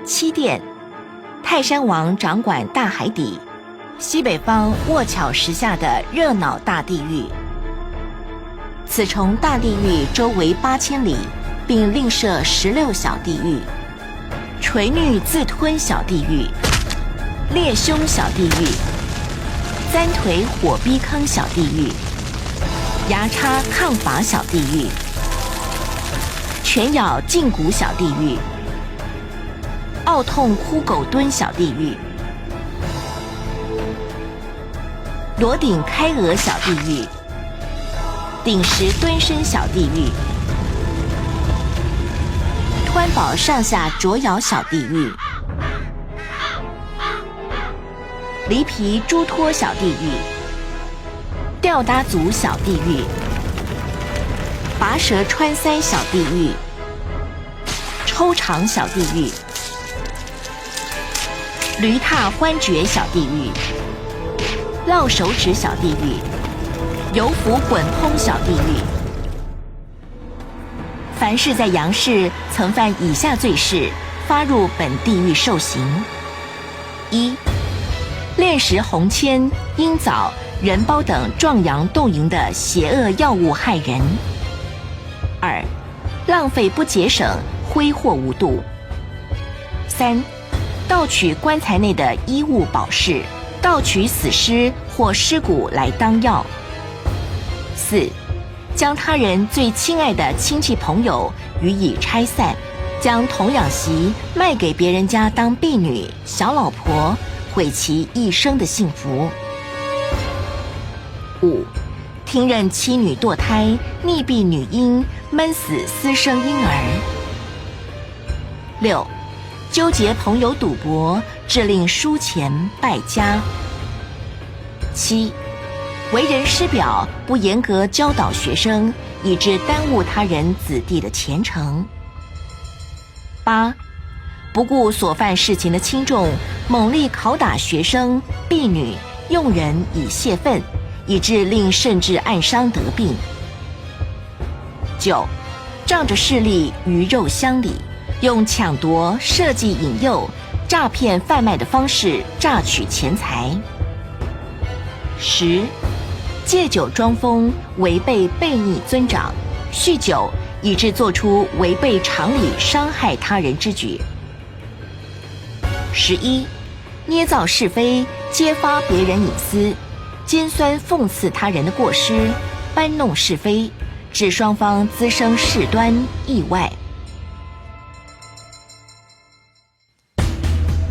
七殿，泰山王掌管大海底，西北方卧巧石下的热脑大地狱。此重大地狱周围八千里，并另设十六小地狱：垂疟自吞小地狱、裂胸小地狱、簪腿火逼坑小地狱、牙叉抗伐小地狱、犬咬胫骨小地狱、奥痛枯狗蹲小地狱、螺顶开额小地狱、顶石蹲身小地狱、湍宝上下啄咬小地狱、 犁皮猪脱小地狱、吊打足小地狱、拔舌穿鳃小地狱、抽肠小地狱、驴踏欢蹶小地狱、落手指小地狱、油浮滚通小地狱。凡是在杨氏曾犯以下罪事，发入本地狱受刑：一、炼石红签、阴藻、人包等壮阳冻营的邪恶药物害人；二、浪费不节省，挥霍无度；三、盗取棺材内的衣物宝饰，盗取死尸或尸骨来当药；四、将他人最亲爱的亲戚朋友予以拆散，将童养媳卖给别人家当婢女、小老婆，毁其一生的幸福。五、听任妻女堕胎，溺毙女婴，闷死私生婴儿。六、纠结朋友赌博，致令输钱败家。七、为人师表，不严格教导学生，以致耽误他人子弟的前程。八、不顾所犯事情的轻重，猛力拷打学生、婢女、佣人以泄愤，以致令甚至暗伤得病。九、仗着势力鱼肉乡里，用抢夺、设计引诱、诈骗贩卖的方式榨取钱财。十、借酒装疯，违背悖逆尊长，酗酒，以致做出违背常理、伤害他人之举。十一、捏造是非，揭发别人隐私，尖酸讽刺他人的过失，搬弄是非，致双方滋生事端意外。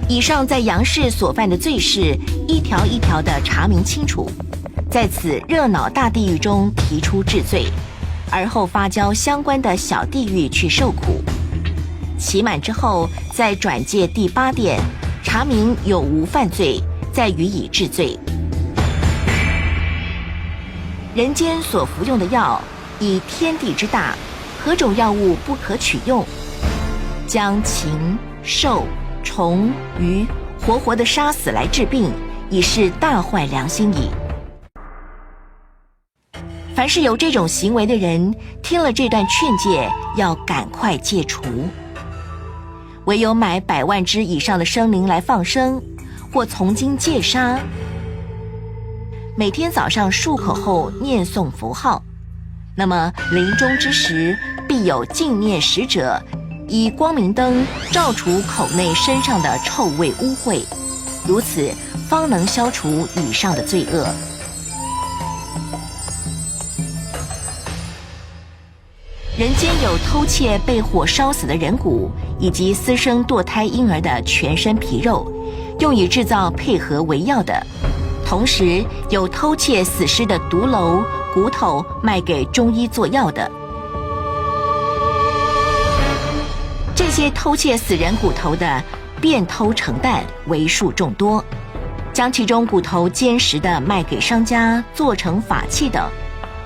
以上在杨氏所犯的罪事，一条一条地查明清楚，在此热脑大地狱中提出治罪，而后发交相关的小地狱去受苦。期满之后，再转介第八殿，查明有无犯罪，再予以治罪。人间所服用的药，以天地之大，何种药物不可取用？将禽、兽、虫、鱼活活地杀死来治病，已是大坏良心矣。凡是有这种行为的人，听了这段劝诫，要赶快戒除。唯有买百万只以上的生灵来放生，或从经戒杀，每天早上漱口后念诵佛号，那么临终之时，必有净灭使者以光明灯照除口内身上的臭味污秽，如此方能消除以上的罪恶。人间有偷窃被火烧死的人骨，以及私生堕胎婴儿的全身皮肉，用以制造配合为药的，同时有偷窃死尸的毒瘤、骨头卖给中医做药的。这些偷窃死人骨头的，变偷成担，为数众多。将其中骨头坚实的卖给商家，做成法器等；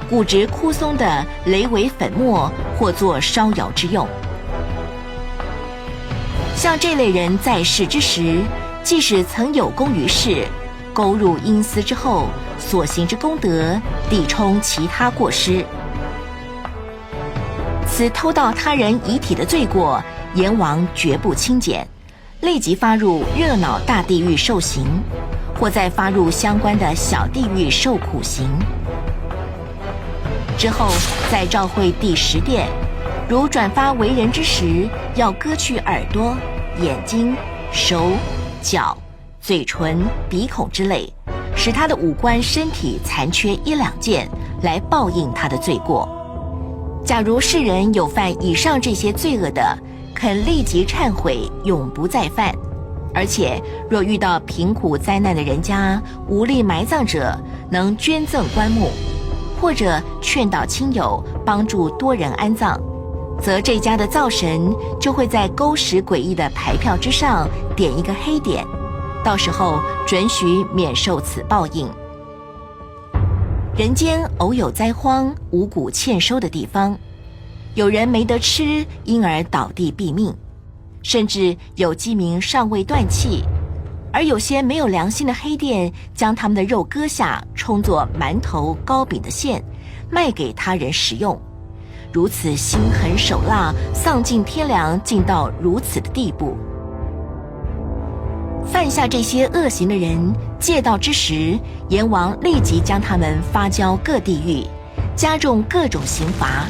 骨质枯松的，擂为粉末，或作烧窑之用。像这类人在世之时，即使曾有功于世，勾入阴司之后，所行之功德抵充其他过失。此偷盗他人遗体的罪过，阎王绝不轻减，立即发入热闹大地狱受刑，或再发入相关的小地狱受苦刑。之后再召会第十殿，如转发为人之时，要割去耳朵、眼睛、手、脚、嘴唇、鼻孔之类，使他的五官、身体残缺一两件，来报应他的罪过。假如世人有犯以上这些罪恶的，肯立即忏悔，永不再犯。而且，若遇到贫苦灾难的人家无力埋葬者，能捐赠棺木，或者劝导亲友帮助多人安葬，则这家的灶神就会在勾实诡异的牌票之上点一个黑点，到时候准许免受此报应。人间偶有灾荒、五谷欠收的地方，有人没得吃，因而倒地毙命，甚至有饥民尚未断气，而有些没有良心的黑店将他们的肉割下，充作馒头、糕饼的馅，卖给他人食用。如此心狠手辣、丧尽天良，竟到如此的地步。犯下这些恶行的人，借道之时，阎王立即将他们发交各地狱，加重各种刑罚，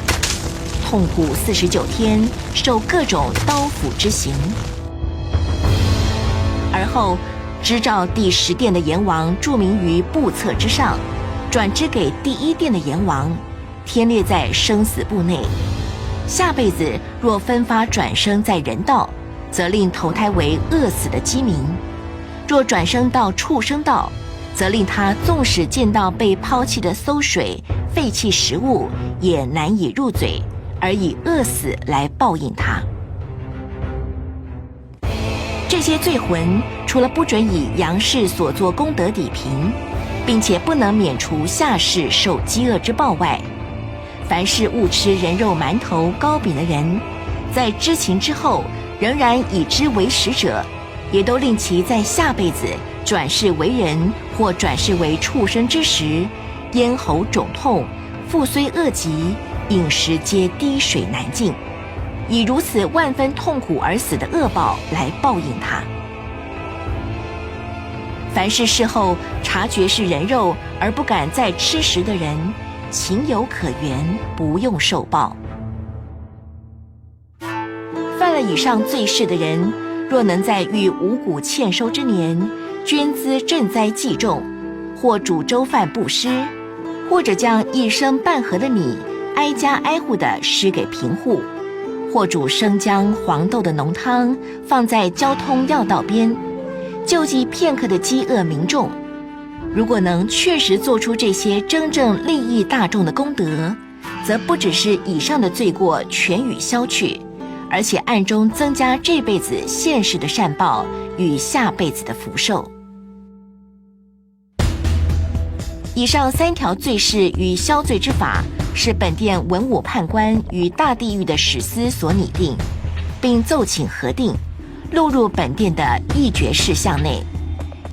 痛苦四十九天，受各种刀斧之刑。而后，支照第十殿的阎王注明于簿册之上，转支给第一殿的阎王，添列在生死簿内。下辈子若分发转生在人道，则令投胎为饿死的饥民；若转生到畜生道，则令他纵使见到被抛弃的馊水、废弃食物，也难以入嘴，而以饿死来报应他。这些罪魂除了不准以阳世所作功德抵平，并且不能免除下世受饥饿之报外，凡是误吃人肉馒头、糕饼的人，在知情之后仍然以之为食者，也都令其在下辈子转世为人或转世为畜生之时，咽喉肿痛，腹虽饿极，饮食皆滴水难进，以如此万分痛苦而死的恶报来报应他。凡是事后察觉是人肉而不敢再吃食的人，情有可原，不用受报。犯了以上罪事的人，若能在遇五谷欠收之年，捐资赈灾济众，或煮粥饭布施，或者将一升半盒的米挨家挨户地施给贫户，或煮生姜黄豆的浓汤放在交通要道边，救济片刻的饥饿民众。如果能确实做出这些真正利益大众的功德，则不只是以上的罪过全予消去，而且暗中增加这辈子现世的善报与下辈子的福寿。以上三条罪事与消罪之法，是本殿文武判官与大地狱的史司所拟定，并奏请核定，录入本殿的议决事项内，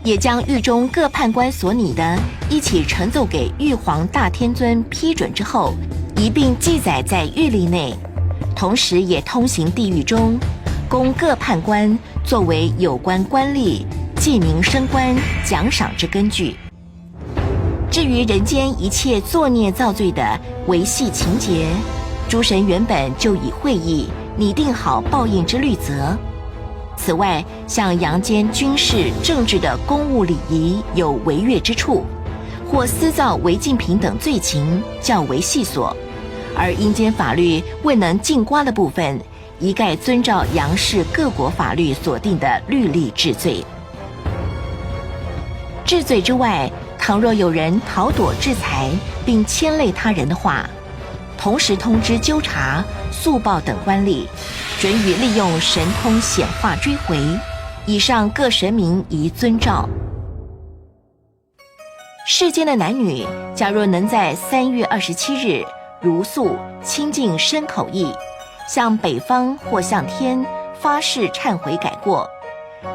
也将狱中各判官所拟的一起呈奏给玉皇大天尊批准之后，一并记载在狱例内，同时也通行地狱中，供各判官作为有关官吏、记名升官、奖赏之根据。至于人间一切作孽造罪的维系情节，诸神原本就已会意，拟定好报应之律则。此外，像阳间军事、政治的公务礼仪有违越之处，或私造违禁品等罪情，较为细琐。而阴间法律未能尽刮的部分，一概遵照阳世各国法律所定的律例治罪。治罪之外，倘若有人逃躲制裁并牵累他人的话，同时通知纠察、速报等官吏，准予利用神通显化追回。以上各神明宜遵照。世间的男女，假若能在三月二十七日如素，清净身口意，向北方或向天发誓忏悔改过，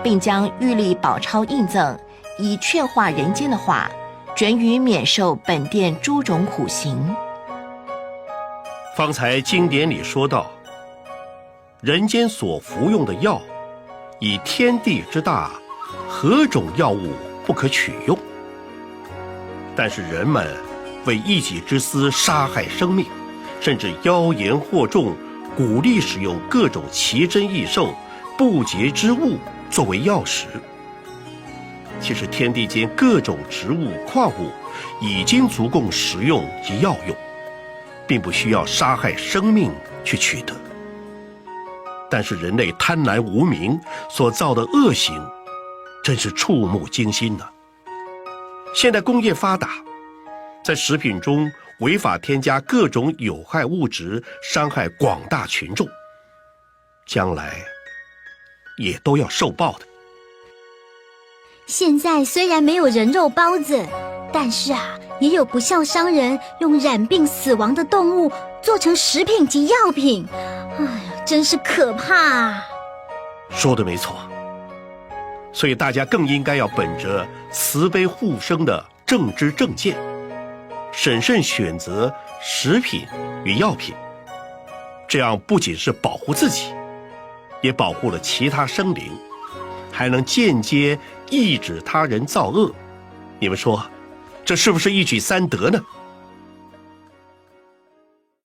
并将玉历宝钞印赠，以劝化人间的话，准予免受本殿诸种苦刑。方才经典里说到，人间所服用的药，以天地之大，何种药物不可取用？但是人们为一己之私杀害生命，甚至妖言惑众，鼓励使用各种奇珍异兽、不洁之物作为药食。其实天地间各种植物、矿物已经足供食用及药用，并不需要杀害生命去取得。但是人类贪婪无明所造的恶行，真是触目惊心呐。现代工业发达，在食品中违法添加各种有害物质，伤害广大群众，将来也都要受报的。现在虽然没有人肉包子，但是啊，也有不孝商人用染病死亡的动物做成食品及药品，哎呀，真是可怕啊！说的没错，所以大家更应该要本着慈悲护生的正知正见，审慎选择食品与药品，这样不仅是保护自己，也保护了其他生灵，还能间接抑制他人造恶。你们说，这是不是一举三得呢？